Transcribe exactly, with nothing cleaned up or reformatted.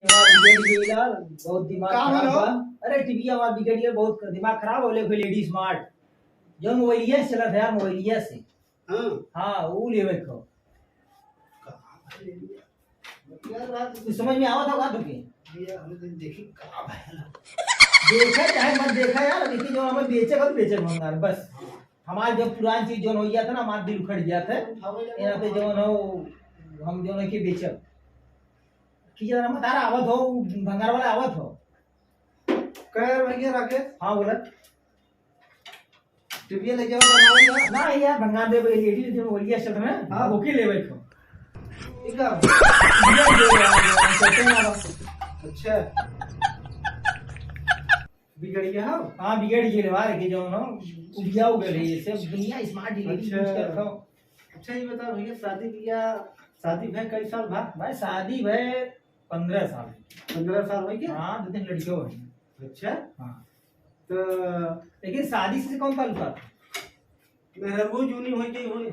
हमार बिगड़ गई यार, बहुत दिमाग का खराब भलो? बा। अरे, टीवी हमार बिगड़ गया, बहुत दिमाग खराब हो ले, कोई लेडी स्मार्ट, जो मोबाइलिया से चलत है यार, मोबाइलिया से। हाँ। हाँ, वो लेवे को। कहाँ भाई ले लिया? यार, रात कुछ समझ में आवत होगा तुके? भैया, हमें तो देखी कहाँ भाई। देखा चाहे मत देखा यार, देखी जो हमें बेचे का, बेचे भंगार, बस। हमार जब पुरान चीज जौन हो गया था ना, हमार दिल उखड़ गया था। यहाँ पे जौन हो, हम जौन है कि बेचब। कि जरा मतारा आवत हो, भंगार वाला आवत हो। कह यार भैया राकेश। हाँ, बोला। टीवी ले जाओ, बनाओ यार। ना यार, भंगार दे, एलईडी ले जाओ, वही चल रहे हैं। हाँ। ओके, ले बैठो। ठीक है। बिगड़ गया यार, चलते हैं यार। अच्छा। बिगड़ गया हो? हाँ, बिगड़ गया यार, कि जो ना, उबिया हो गए रही है, सब दुनिया स्मार्ट टीवी अच्छा। यूज़ करता हो। अच्छा, ये बताओ भैया, शादी भैया, शादी भय कई साल भा? भाई, शादी भय पन्द्रह साल। पन्द्रह साल हो गया? हाँ, दो तीन लड़कियों हैं। अच्छा। हाँ। तो लेकिन शादी से कौन ताल्लुकात? मेहरबू जूनी हो गई होई।